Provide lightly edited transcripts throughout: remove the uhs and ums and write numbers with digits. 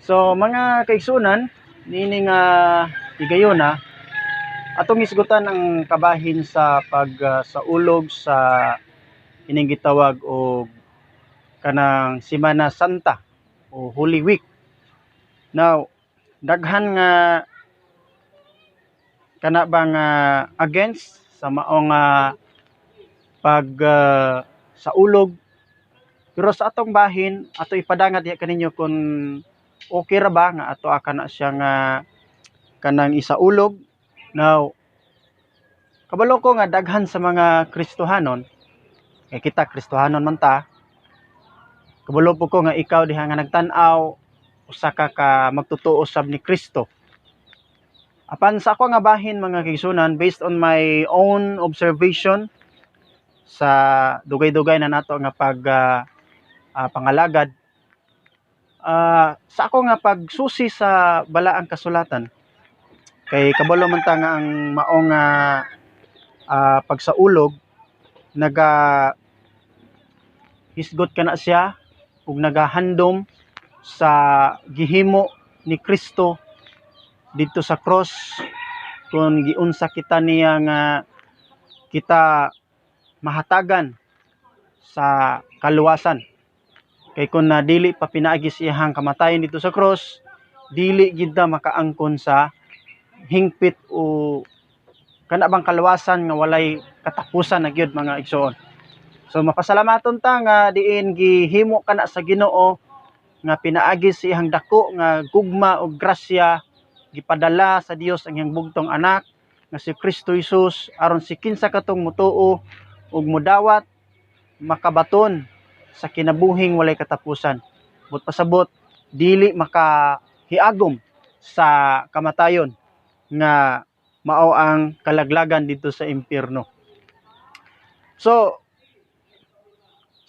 So mga kaigsunan, niini nga higayuna, atong hisgutan ang kabahin sa pag saulog sa ining gitawag og kanang Semana Santa o Holy Week. Now, daghan nga kana bang against sa maong pag saulog, pero sa atong bahin, ato ipadangat diha kaninyo kung okay ra ba nga ato kana siya nga kanang isaulog. Now, kabalo ko nga daghan sa mga Kristohanon, kay kita Kristohanon man ta. Kabalo po ko nga ikaw diha nga nagtan-aw, usa ka ka magtotoo sab ni Kristo. Apan sa ako nga bahin, mga kaigsunan, based on my own observation sa dugay-dugay na nato nga pag pangalagad, sa ako nga pagsusi sa balaang kasulatan, kay kabalo man ta nga ang maong pagsaulog naga hisgot kana siya ug nagahandom sa gihimo ni Kristo didto sa cross, kung giunsa kita niya nga kita mahatagan sa kaluwasan. Kay kung na dili pa pinaagi sa iyang kamatayon didto sa cross, dili gid ta makaangkon sa hingpit o kana bang kaluwasan nga walay katapusan na gyud, mga igsoon. So mapasalamaton ta nga diin gihimo kana sa Ginoo nga pinaagi sa iyang dako nga gugma ug grasya, gipadala sa Dios ang iyang bugtong anak nga si Kristo Jesus aron si kinsa katong mutuo ug mudawat makabaton sa kinabuhing walay katapusan. But pasabot, dili makahiagom sa kamatayon nga mao ang kalaglagan didto sa impyerno. So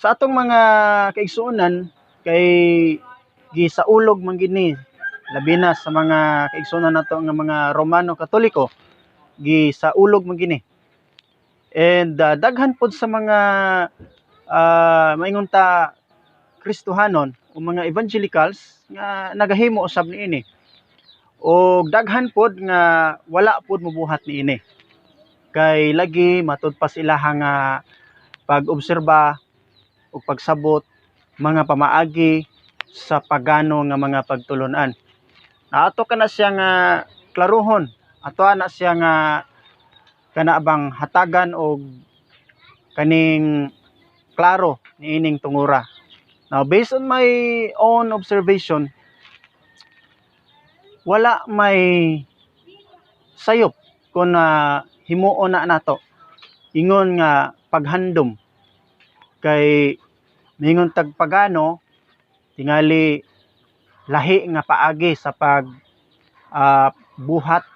sa atong mga kaigsuonan, kay gisaulog man gid ni, labi na sa mga kaigsuonan nato nga mga Romano Katoliko, gisaulog man gini. And daghan pod sa mga maingon ta Kristohanon o mga evangelicals nga nagahimo usab niini. O daghan pod nga wala pod mobuhat niini. Kay lagi matud pa sila nga pag-obserba ug pagsabot mga pamaagi sa pagano nga mga pagtulunan. Na ato kana siya nga klaruhon, ato na siya nga kana bang hatagan og kaning klaro niining tungura. Now, based on my own observation, wala may sayop kung na himuon na nato ingon nga paghandom, kay mingon tag pagano, tingali lahi nga paagi sa pag buhat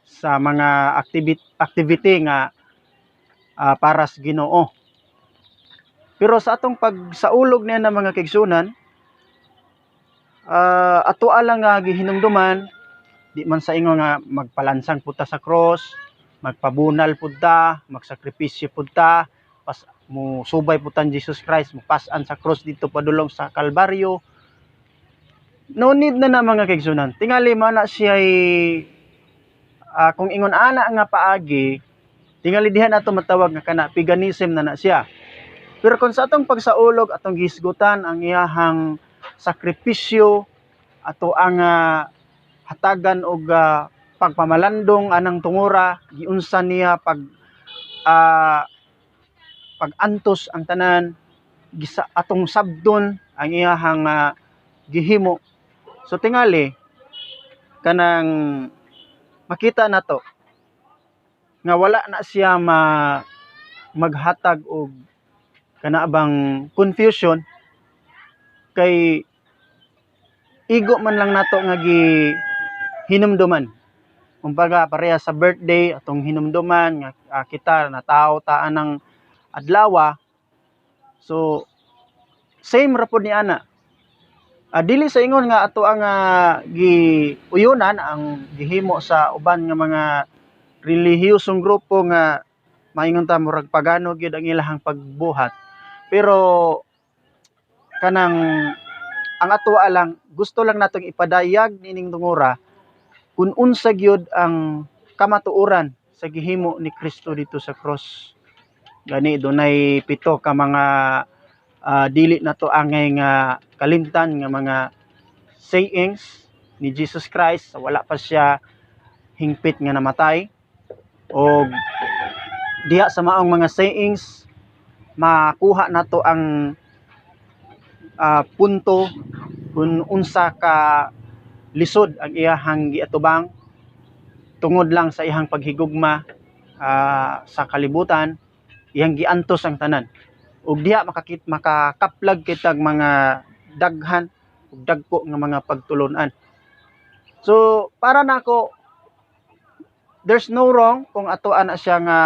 sa mga activity nga para sa Ginoo. Pero sa atong pagsaulog niya ng mga kaigsunan, ato lang nga gihinumduman, di man sa ingon nga magpalansang pud ta sa cross, magpabunal pud ta, magsakripisyo pud ta, pas mo subay pud ta ni Jesus Christ, mo pas-an sa cross didto padulong sa Kalbaryo. No need na na, mga kaigsunan. Tingali man na siya, kung ingon ana nga paagi, tingali diha nato matawag nga kana paganism na na siya. Pero kung sa atong pagsaulog, atong gihisgutan ang iyahang sakripisyo, ato ang hatagan og pagpamalandong anang tungura, giunsa niya pag pagantos ang tanan, gisa atong sabdon ang iyahang gihimo. So tingali kanang makita nato nga wala na siya maghatag og kana bang confusion, kay igo man lang nato nga gi hinumduman. Kumbaga pareha sa birthday, atong hinumduman nga kita natawo ta anang adlawa. So same ra pod ni ana. Dili sa ingon nga ato ang giuyunan ang gihimo sa uban nga mga relihiyosong grupo nga maingon ta murag pagano gyud ang ilahang pagbuhat. Pero kanang Ang atoa lang, gusto lang natong ipadayag nining tungura kung unsa gyud ang kamatuoran sa gihimo ni Kristo dito sa cross. Gani dunay pito ka mga dili nato angay nga kalimtan nga mga sayings ni Jesus Christ sa wala pa siya hingpit nga namatay, og diha sa maong mga sayings makuha nato ang punto kung unsa ka lisod ang iyahang giatubang tungod lang sa iyang paghigugma sa kalibutan. Iyang giantos ang tanan ug diha makakaplag kitag mga daghan ug dagko nga mga pagtulon-an. So para nako, there's no wrong kung ato ana siya nga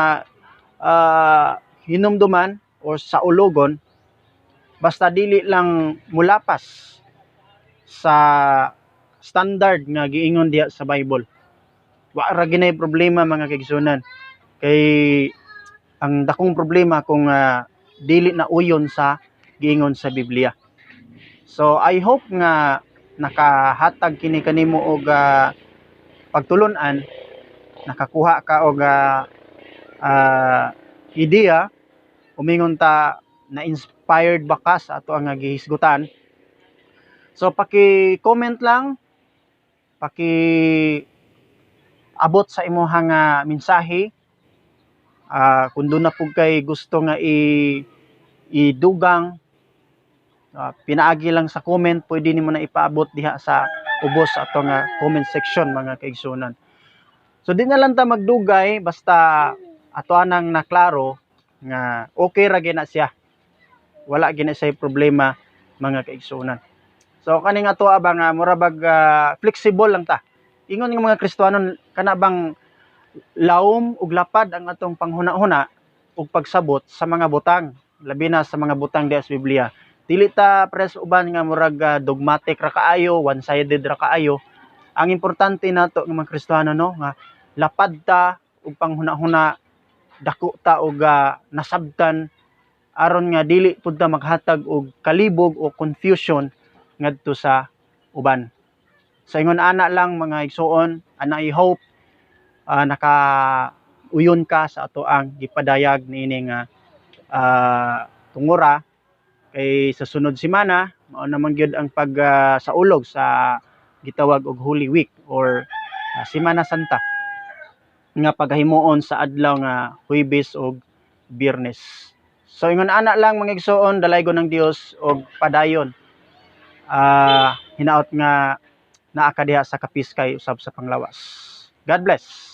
hinumduman or saulogon, basta dili lang mulapas sa standard nga giingon diha sa Bible. Wa ra ginay problema, mga kaigsunan, kay ang dakong problema kung dili na uyon sa giingon sa Biblia. So I hope nga nakahatag kini kanimo og pagtulon-an, nakakuha ka og idea, umingon ta na-inspired ba ka sa ato ang gihisgutan. So paki-comment lang, paki abot sa imuhang mensahe. Kung duna pud kay gusto nga i idugang, pinaagi lang sa comment, pwede nimo na ipaabot diha sa ubos sa ato nga comment section, mga kaigsunan. So di na lang ta magdugay, basta ato anang naklaro nga okay ra gyud na siya, wala gyud na siya problema, mga kaigsunan. So kaning ato ba nga mura bag flexible lang ta ingon nga mga Kristohanon, kana bang lawom ug lapad ang atong panghuna-huna ug pagsabot sa mga butang, labi na sa mga butang diha sa Biblia. Dili ta pres uban nga murag dogmatic ra kaayo, one-sided ra kaayo. Ang importante nato nga mga Kristohano, no, nga lapad ta ug panghuna-huna, dako ta og nasabtan aron nga dili pud ta maghatag og kalibog o confusion ngadto sa uban. Sa ingon ana lang, mga igsuon, ana, I hope naka uyon ka sa ato ang gipadayag niini nga tungura, kay sa sunod semana mao naman gyud ang pag saulog sa gitawag og Holy Week or Semana Santa nga paghimuon sa adlaw nga Huwebes ug Biyernes. So ingon ana lang, mga igsuon, dalaygon ng Dios og padayon. Hinaot nga naa ka diha sa kapiskay usab sa panglawas. God bless.